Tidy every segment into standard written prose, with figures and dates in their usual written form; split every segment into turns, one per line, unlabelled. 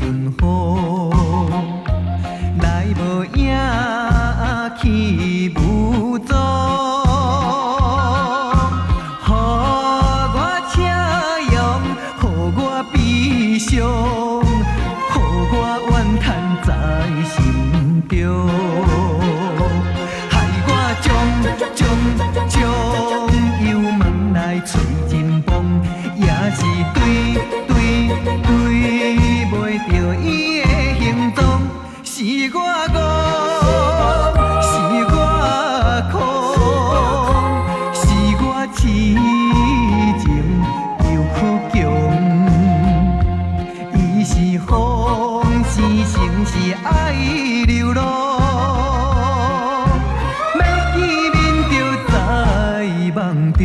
陣雨，來無影去無蹤。予我笑容，予我悲傷，予我怨嘆在心中。害我將將將油門來吹真風，也是對對對袂著伊的行蹤，是我戇，是我空，是我痴情又倔強。伊是風，是情是愛流浪，欲見面就在夢中。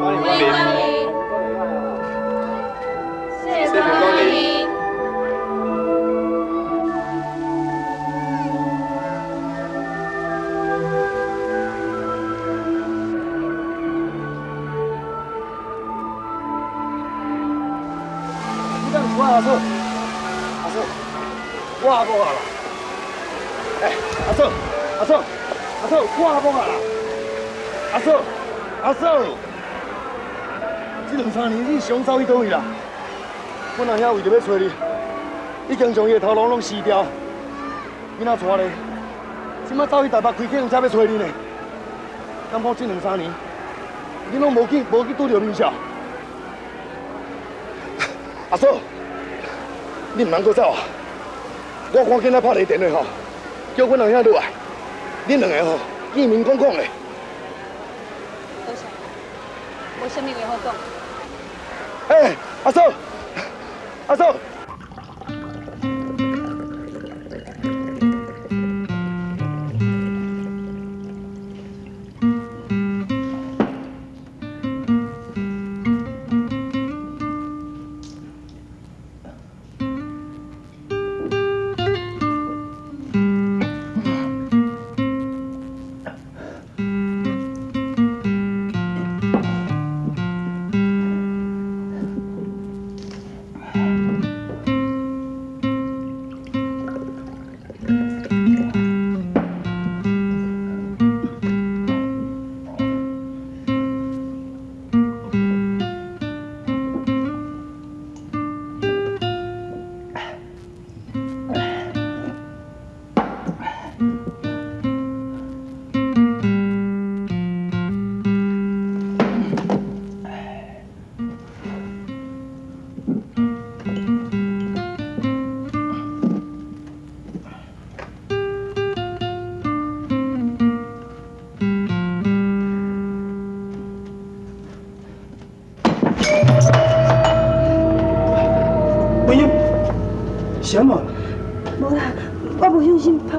歡迎光臨，謝謝光臨。
你敢是我阿嫂？阿嫂，我阿母啊啦！欸，阿嫂，阿嫂，阿嫂，我阿母啊啦！阿嫂，阿嫂，這兩三年你想走去佗位啦？阮阿兄為著欲揣你，已經將伊的頭顱攏辭掉，囡仔娶咧，這擺走去台北開計程車欲揣你呢。敢講這兩三年，你攏無去拄著面笑？阿嫂，你毋通閣走啊！我趕緊來拍一個電話吼，叫阮阿兄落來，恁兩个吼見面講講的。
多謝，無啥物話好講。
欸，阿嫂，阿嫂。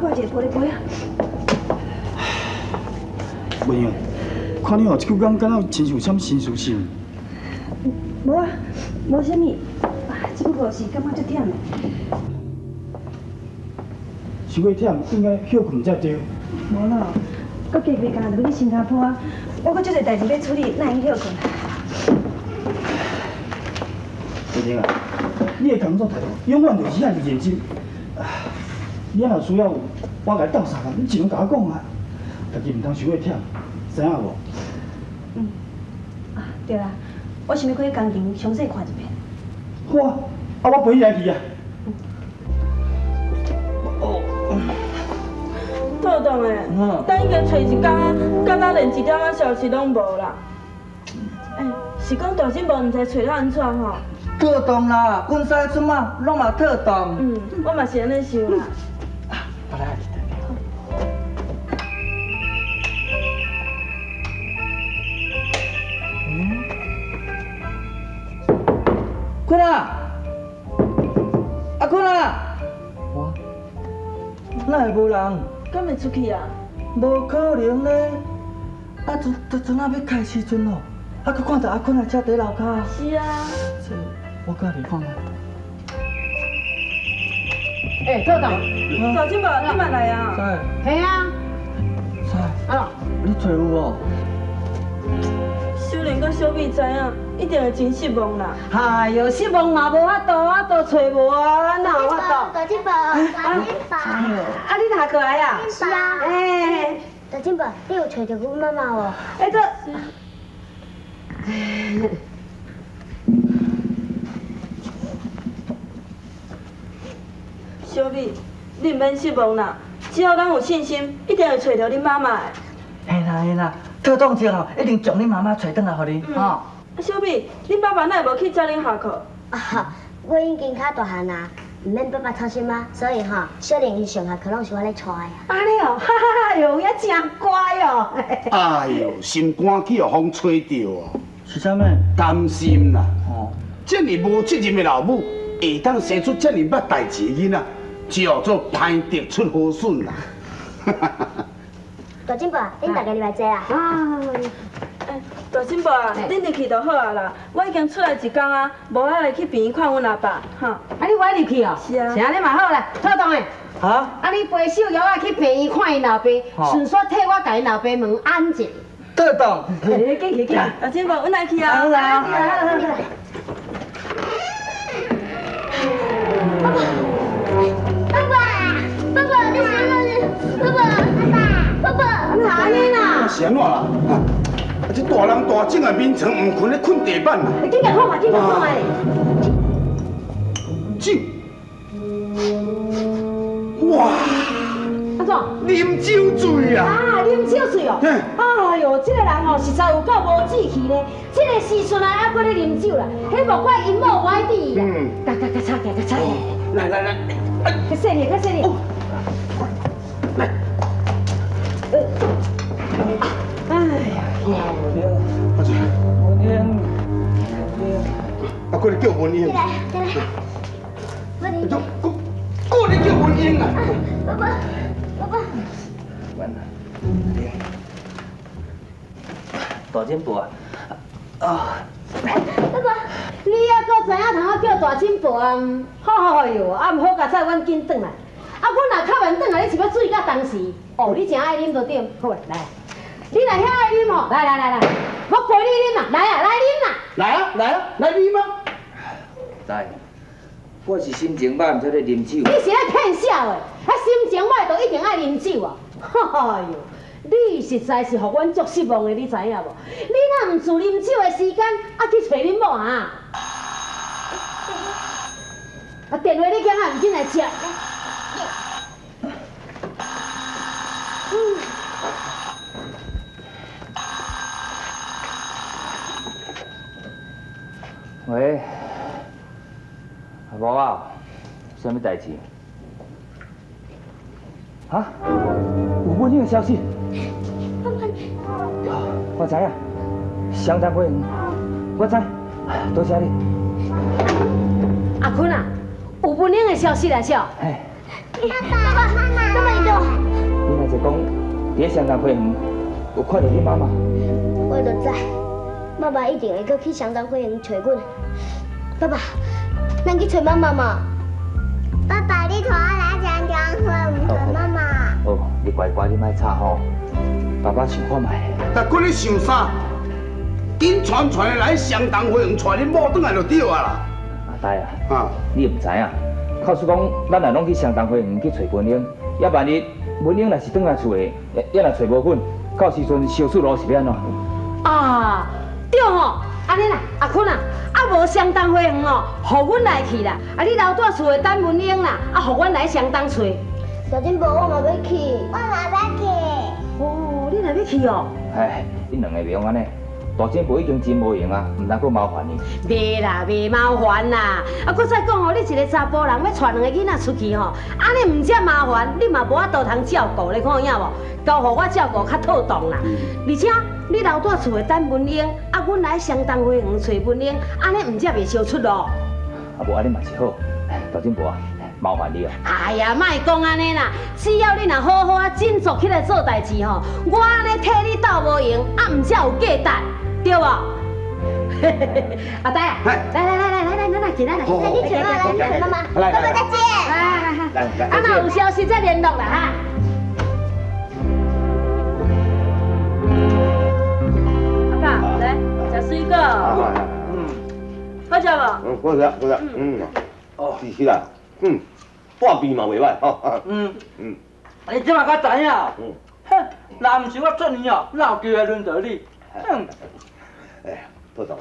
我一个玻璃杯啊。
文英，看你哦，這幾工敢若親像啥物心事是？
無啊，無啥物，只不過是感覺足忝的。
傷過忝，應該歇睏才對。
無啦，閣加幾工就欲去新加坡啊，我閣足濟代誌欲處理，哪會用歇睏？
文英啊，你的工作態度永遠就是遐爾認真。你若需要我共你鬥相共，你盡量共我講啊。家己毋通傷過忝，知影無？
嗯。啊，對啦，我想欲過去工廠詳細看一遍。
好啊，啊我陪你來去啊。
透動的，等已經揣一工啊，敢若連一點仔消息攏無啦。欸，是講大進步毋知揣到按怎吼？
透動啦，阮師出馬攏嘛透動。
嗯，我嘛是按呢想啦。
我來去。坤啊，阿坤啊，我哪會無人？
敢會出去啊？
無可能咧！啊，陣陣陣仔欲開時陣咯，啊，閣看著阿坤的車佇樓跤。
是啊。
這我過來看覓。
欸，透動，
大進步，你嘛來啊？
師。
係啊。
師。
啊。
你揣有無？
小玲佮小美知影，一定會真失望啦。
哎喲，失望嘛無法度，啊，都揣無啊，哪有法度？
大進步，大進步。
啊，你哪過來啊？
是啊。
欸，
大進步，你有揣著阮媽媽無？
欸，這。
小美，你毋免失望啦，只要咱有信心，一定會揣著恁媽媽的。
嘿啦嘿啦，透動之後一定將恁媽媽揣轉來予你，吼。
啊，小美，恁爸爸哪會無去接恁下課？
啊，我已經較大漢啊，毋免爸爸操心啊，所以吼，小玲伊上下課攏是我咧帶的。
按呢哦，哈哈哈，有影真乖哦。
哎喲，心肝去予風吹著哦。
是啥物？
甘心啦。
哦。
這爾無責任的老母，會當生出這爾捌代誌的囡仔，叫做歹得出好孫啦。
大進步，恁大家入來坐啦。
啊。
欸，大進步啊，恁入去就好啊啦。我已經出來一工啊，無愛來去病院看阮阿爸，哈。
啊，你無愛入去哦？
是啊。
是按呢嘛好啦，透動的。
哈？
啊，你陪秀瑤仔去病院看𪜶老爸，順紲替我共𪜶老爸問安一下。
透動。
欸，緊去緊去。
大進步，阮來去啊。
好啦。
爸爸，爸爸，爸爸，你是哪里？爸爸，爸爸，爸爸，
按呢啦？
是按怎啦？啊，這大人大種的眠床，毋睏咧睏地板啦。
緊共看覓，緊共看覓。
酒。哇！
按怎？
啉酒醉啊！
啊，啉酒醉哦！哎喲，這個人哦，實在有夠無志氣咧。這個時陣啊，還閣咧啉酒啦，彼莫怪𪜶某歪佇伊啦。共共共擦起來，共擦起來。
來來來，
較細膩，較細膩。
來。
哎呀！
阿姐。
文英，
啊，閣咧叫文英。
來，來，文英。
閣閣咧叫文英啊！
爸爸，爸爸。
文啊，大進步啊！啊！
爸爸，
你猶閣知影通仔叫大進步啊？哎喲，啊毋好佳哉，阮緊轉來。啊，阮若較晚轉來，你是欲醉到當時？哦，你誠愛啉就對。好，來，你若遐愛啉吼，來來來來，我陪你啉啦，來啊，來啉啦。
來啊，來啊，來啉啊！
來，我是心情歹，毋才咧啉酒。
你是咧騙笑的？啊，心情歹就一定愛啉酒啊！哎喲，你實在是予阮足失望的，你知影無？你若毋自啉酒的時間，啊去揣恁某啊？啊，電話你今仔毋緊來接？
喂，阿无啊，啥物代誌？哈？有文英的消息？我知影，相當過，我知，多謝你。
阿坤啊，有文英的消息來笑。
嘿。
爸爸，妈妈，妈妈你到。
你若是讲佇咧双重花园有看著你媽媽？
我就知，爸爸一定會閣去雙重花園揣阮。爸爸，咱去揣媽媽嘛。爸爸，你帶我來雙重花園揣媽媽。
哦，你乖乖，你莫吵吼。爸爸想看覓。
但講你想啥？緊傳傳的來雙重花園帶恁某轉來就對啊啦。
阿呆啊，啊，你毋知影，假使講咱若攏去雙重花園去揣文英，抑萬一文英若是轉來厝的，抑若揣無阮，到時陣燒出路是欲按怎？
啊，對吼，按呢啦，阿坤啊，啊無雙重花園哦，予阮來去啦，啊你留蹛厝的等文英啦，啊予阮來雙重揣。
大珍寶，我嘛欲去，我嘛欲去。
哦，你若欲去哦？
哎，恁兩個袂用按呢，大珍寶已經真無閒啊，毋通閣麻煩伊。
袂啦，袂麻煩啦。啊，閣再講哦，你一个查埔人欲帶兩个囡仔出去吼，按呢毋只麻煩，你嘛無法度通照顧，你看有影無？交予我照顧較妥當啦。而且你留蹛厝的等文英，啊，阮來雙重花園揣文英，按呢毋才袂相出囉。
啊，無按呢嘛是好，大珍寶啊，麻煩你啊。
哎呀，莫講按呢啦，只要你若好好啊振作起來做代誌吼，我按呢替你鬥無閒，啊毋才有價值，對無？阿呆啊，來來來來來來，咱來進來來，
來去揣媽媽，來去揣媽媽，爸爸再見。
來來來，啊若有消息再聯絡啦哈。
阿爸，來食水果。嗯，好食無？
嗯，好食，好食。嗯，哦，是是啦，嗯，掛邊嘛袂䆀吼。
嗯嗯，你這馬才知影？嗯。哼，若毋是我出年哦，哪有機會輪著你？哼。
哎，透總，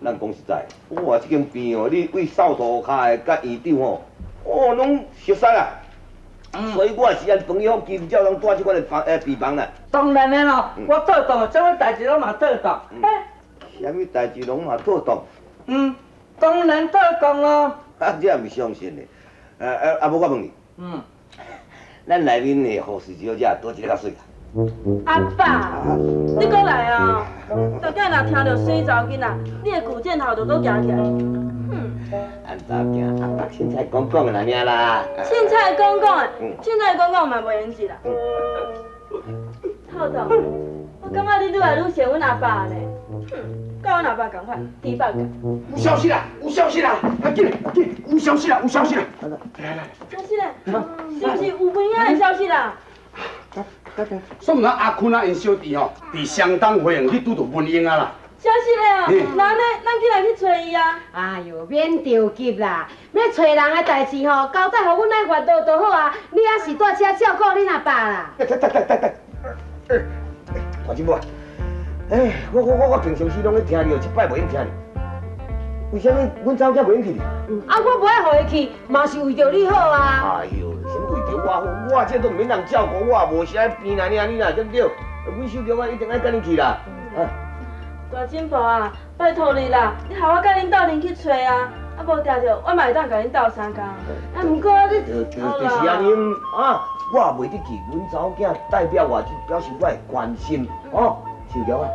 咱講實在，哇，這間病哦，你對掃塗跤的佮院長吼，哦，攏熟識啊。所以我是按朋友金照攏蹛這款的房病房啦。
當然的咯，我妥當，啥物代誌攏嘛妥當。
啥物代誌攏嘛妥當？
嗯，當然妥當咯。
啊，這也毋相信的。啊，無我問你。嗯。咱內面的護士小姐佗一个較媠？
阿爸，你閣來啊！大概若聽著媠查某囡仔，你的古箭頭就閣行起來。哼！
按怎行？阿爸凊彩講講的爾啦。
凊彩講講的，凊彩講講嘛袂用得啦。透總，我感覺你愈來愈像阮阿爸呢。哼，佮阮阿爸仝款，豬八戒。
有消息啦！有消息啦！來緊緊，有消息啦！有消息啦！來來來。
消息咧？是毋是有文英的消息啦？
說毋通阿坤啊，𪜶小弟吼，佇雙重花園去拄著文英啊啦。
消息咧哦，那按呢，咱緊來去揣伊啊。
哎喲，免著急啦，欲揣人的代誌吼，交代予阮來煩惱就好啊。你猶是蹛遮照顧恁阿爸啦。
等等等等等，大姊妹，哎，我我我我平常時攏咧聽你，這擺袂用聽你。為啥物阮查某囝袂用去？
啊，我無愛予伊去，嘛是為著你好啊。
哎喲，啥物為著我好？我這都毋免人照顧，我也無啥病啊，爾你啦，對不對？阮秀玉啊，一定愛佮你去啦。啊，
大珍寶啊，拜託你啦，你予我佮恁鬥陣去揣啊，啊無定著，我嘛會當共恁鬥相共。啊，毋過你，
就是按呢啊，我也袂得去，阮查某囝代表我，就表示我的關心，哦。秀玉啊，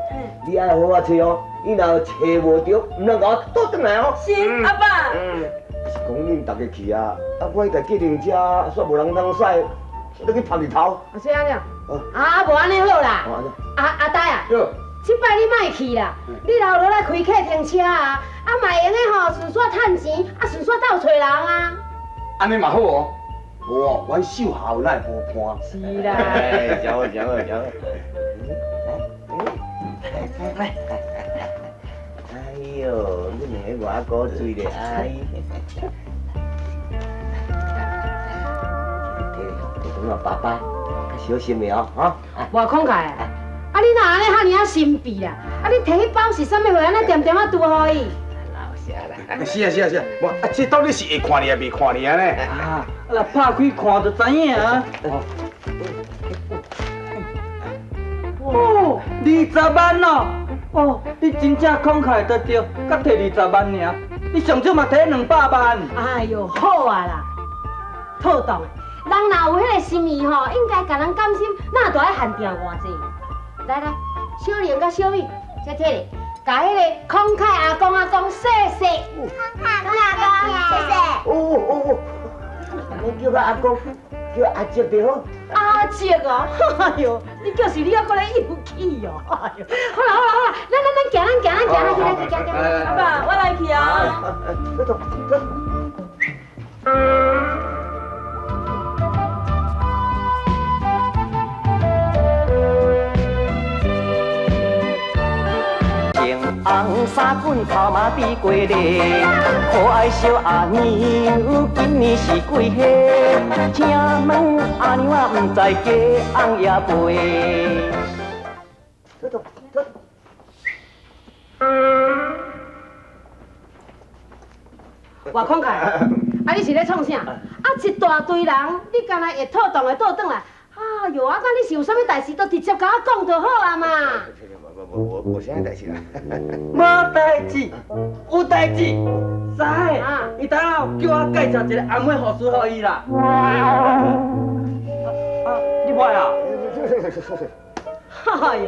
你愛好好揣哦，你若揣無著，毋通共我倒轉來哦。
是，阿爸。
是講恁逐家去啊，啊，我彼台計程車煞無人通駛，你去曝日頭。
啊，是按呢？啊，無按呢好啦。阿阿呆啊，這擺你莫去啦，你留落來開客廳車啊，啊嘛會用的吼，順紲趁錢，啊順紲鬥揣人啊。
按呢嘛好哦，無哦，阮秀孝哪會無伴？
是啦。
哎，真好，真好，真好。來，哎喲，你兩个偌古錐咧，哎。摕摕轉來爸爸，較小心的哦，哈。
偌慷慨啊！啊，你哪按呢遐爾仔神秘啦？啊，你摕彼包是啥物貨？按呢恬恬仔拄予伊？
老實啦。
是啊是啊是啊，無啊，這到底是會看你抑袂看你啊呢？
啊，若拍開看就知影啊。哦，20萬哦！哦，你真正慷慨得對，閣摕20萬爾，你上少嘛摕200萬。
哎喲，好啊啦，妥當的。人若有彼個心意吼，應該共人感心，哪都愛限定偌濟。來來，小玲佮小美，這摕咧，共彼個慷慨阿公阿公謝謝。
慷慨阿公阿公謝謝。
哦哦哦。免叫我阿公，叫阿叔就好。
阿叔哦，哎哟，你叫是你还阁咧幼气哦，哎哟，好啦好啦好啦，咱咱咱行咱行咱行，咱去咱去行行。
阿爸，我来去啊。
走走走。
红衫裙头毛比过咧，可爱小阿娘，今年是几岁？请问阿娘啊，毋知嫁翁也未？
走走走。
外孔凯，啊你是咧创啥？啊一大堆人，你干焦会妥当的倒转来？哎哟，啊，敢你是有啥物代志，都直接共我讲就好啊嘛。
无啥代志啦。
无代志，有代志。师，伊等下叫我介绍一个阿妹护士予伊啦。啊，你无爱啊？
哎哟，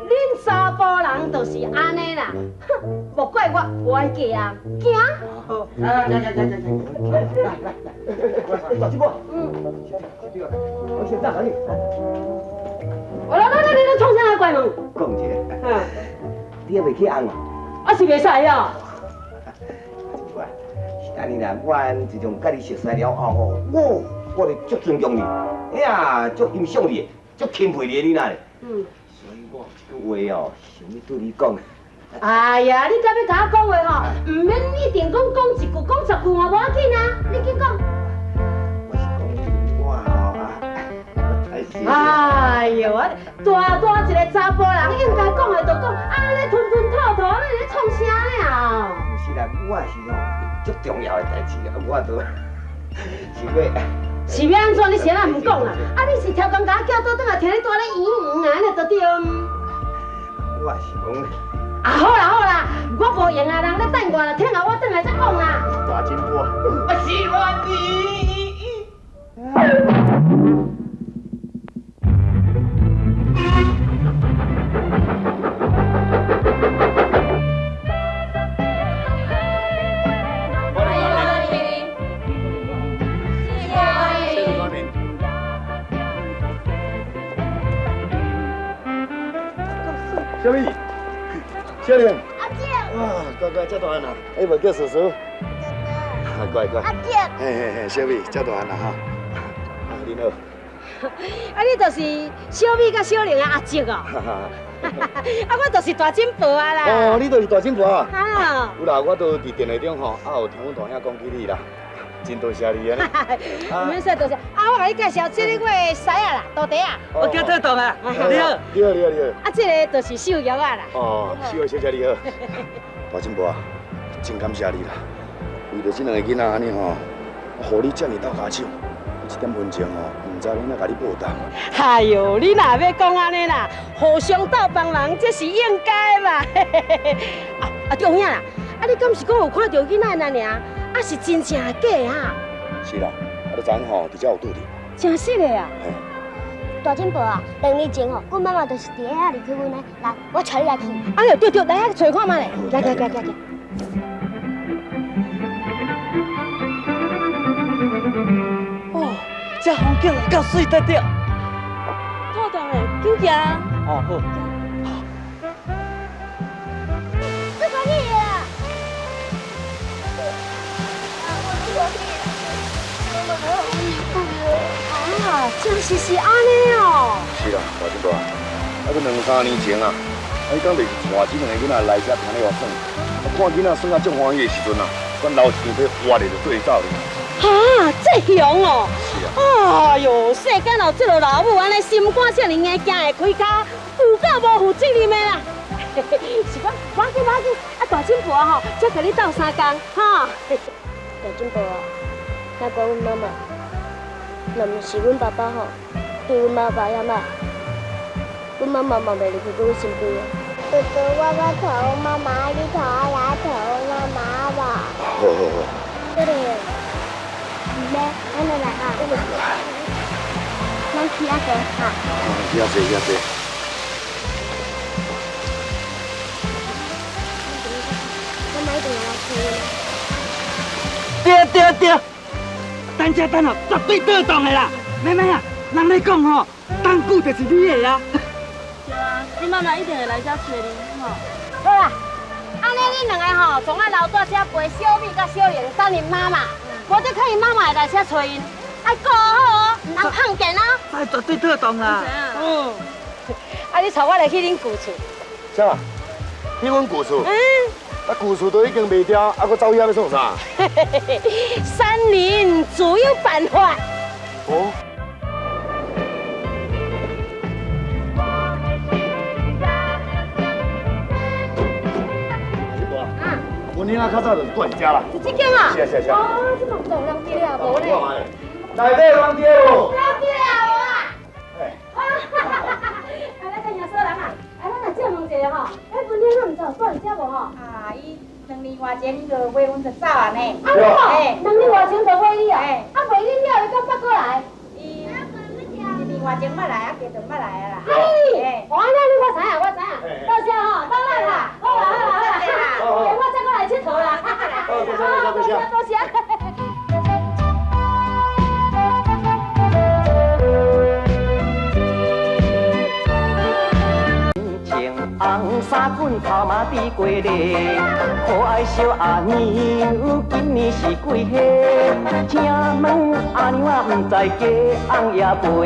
恁查埔人就是按呢啦，哼，莫怪我无爱嫁啊，行。
好，来来来来来来来来
来，大姐婆，嗯，我先走你。
来来来，你咧创啥啊？怪问？
讲一下，你还袂去红哦？
啊是袂使哦。
是按呢啦，我自从佮你熟似了后吼，我就足尊重你，哎呀，足欣赏你，足钦佩你的你呐。嗯。所以我有一句话哦，想欲对你讲。
哎呀，你敢欲共我讲话吼，毋免一定讲讲一句，讲十句嘛无要紧啊，你紧讲。
我是讲我吼啊。
哎呦，啊，大大一个查埔人，应该讲的就讲，啊，你吞吞吐吐，你咧创啥咧啊？
毋是啦，我是吼足重要的代志啊，我都是欲。
是欲按怎？你是按怎毋讲啦？啊，你是超工共我叫倒转来，听你蹛咧圆圆啊，按呢就对。
我是讲。
啊，好啦好啦，我无闲啊，人咧等我啦，听候我转来再讲啦。
大金波，
我喜欢你。
小美，小玲，
阿姐，
哇，乖乖，这大汉啦，哎，无叫叔叔，乖乖，
阿姐，
嘿嘿嘿，小美，这大汉啦哈，啊，你好，
啊，你就是小美佮小玲的阿叔哦，啊，我就是大婶婆啊啦。
哦，你就是大婶婆啊。
啊。
有啦，我都伫电话中吼，啊，有听阮大兄讲起你啦，真多谢你啊。
毋免说多谢，啊，我共你介绍，这个我的师仔啦，徒弟啊。
我叫特栋啊，你好。
你好，你好，你好。
啊，这个就是秀玉仔啦。
哦，秀玉小姐你好。大婶婆啊，真感谢你啦，为著这两个囡仔按呢吼，予你这尔斗跤手，这点恩情吼，毋知欲按怎共你报答。
哎呦，你若欲讲按呢啦，互相斗帮忙，这是应该嘛。啊啊，对兄啦，啊你敢是讲有看著囡仔那尔？啊是真正假啊？
是啦，啊你昨昏吼伫遮有拄著。
真实的啊！
大婶婆啊，2年前吼，阮妈妈就是伫遐离开阮的。来，我带你来去。
哎呦，对对，来遐揣看觅咧。来来来来来。
哦，这风景够媠得着。
妥当的，紧行。
哦，好。
这可以啦。
啊，真是是按呢哦。
是啦，大婶婆啊，啊，这2、3年前啊，啊，你敢袂是带这两个囡仔来遮听咧话耍？啊，看囡仔耍甲足欢喜的时阵啊，阮留一张被挖咧就做走咧。
哈，这雄哦！
是啊。
哎呦，世间有这个老母按呢心肝遮尔硬，行会开跤，有够无负责任的啦。是讲，无要紧无要紧，啊大婶婆吼，才共你斗相共哈。
大婶婆啊，莫怪阮妈妈，若毋是阮爸爸吼对阮妈爸遐歹，阮妈妈嘛袂离开阮身边啊。哥哥，我欲抱阮妈妈，你抱我来抱阮妈妈好无？
好好好。
对。唔免，咱就来哈。咱去遐坐哈。
去遐坐，去遐坐。
妈妈一定会来找阮。
对对对，等
等这等哦，絕對倒動的啦。妹妹啊，人咧講吼，等久就是你的啊。
對啊，你媽媽一定會來遮揣你，吼。
好啦，按呢恁兩个吼，總愛留蹛遮陪小美佮小玲等𪜶媽媽，無得看𪜶媽媽會來遮揣𪜶，愛顧好哦，毋通放電哦。
哎，絕對倒動啦。
嗯。啊，你帶我來去恁舊厝。
啥？去阮舊厝？
嗯。
啊，舊厝都已經賣掉，啊，閣走去遐欲創啥？
山林自有辦法。
哦。阮囡仔較早就是住佇遮啦。
是這間啊？
是啊是啊是啊。
哦，這嘛有人佇咧無咧？
內底有人佇無？
人佇咧無啊？哎。啊哈哈哈！啊，咱看耶穌人啊，啊，咱來借問一下吼，哎，文英仔毋知有住佇遮無吼？
啊，伊兩年外前就買阮就走啊呢。
啊，兩年外前就買你啊？啊，買你了，伊敢捌過來？
伊一年外前捌來，啊，加就毋捌來啊啦。
哎，哦，按呢我知影，我知影，多謝吼，到咱啦，好啦好啦好啦，我再過來𨑨迌啦。
好，多謝多謝
多謝。
紅衫棍頭嘛滴過咧，可愛小阿娘，今年是幾歲？請問阿娘啊，毋知嫁翁也未？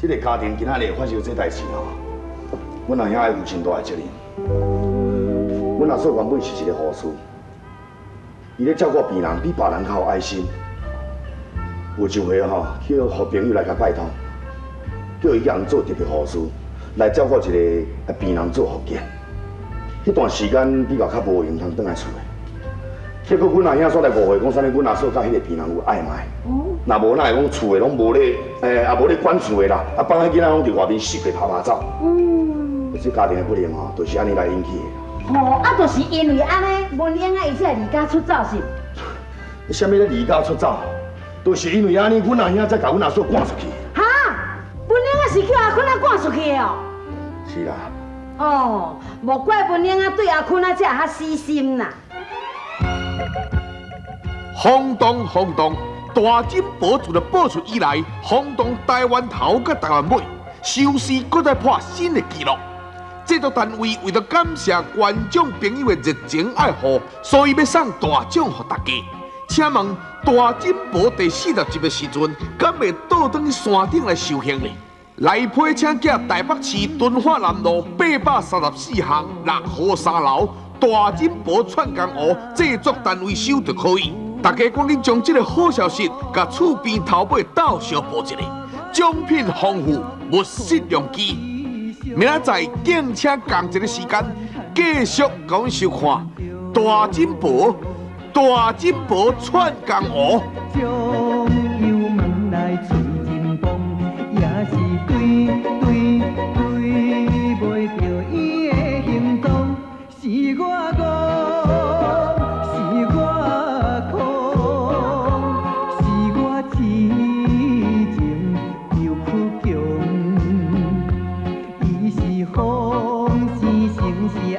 這个家庭今仔日會發生這代誌吼，阮阿兄愛負真大的責任。阮阿嫂原本是一个護士，伊咧照顧病人比別人較有愛心。有一回吼，去予好朋友來共拜託，叫伊共人做特別護士。來照顧一个病人做復健，彼段時間比較較無閒通轉來厝的。結果阮阿兄煞來誤會，講啥物？阮阿嫂佮彼個病人有曖昧。若無哪會講厝的攏無咧，也無咧管厝的啦，啊放彼囡仔攏佇外面四界趴趴走。這家庭的不幸吼，就是按呢來引起的。
哦，啊，就是因為按呢，文英啊，伊才會離家出走是？
啥物咧離家出走？就是因為按呢，阮阿兄才共阮阿嫂趕出去。
哈？文英啊是叫阿坤啊趕出去的哦。
是啦。
哦，莫怪文英啊對阿坤啊這較死心啦。
轟動轟動！大珍寶自了播出以來，轟動台灣頭佮台灣尾，收視閣再破新的紀錄。製作單位為著感謝觀眾朋友的熱情愛護，所以欲送大獎予大家。請問大珍寶第40集的時陣，敢會倒轉去山頂來受刑呢？來批請寄台北市敦化南路834巷6號3樓大珍寶串工湖製作單位收就可以。大家趕緊將這个好消息，共厝邊頭尾鬥相報一下，獎品豐富，勿失良機。明仔載敬請仝一个時間，繼續共阮收看大珍寶。大珍寶串江湖。
將油門來吹真風，也是對對對袂著伊的行蹤，是我。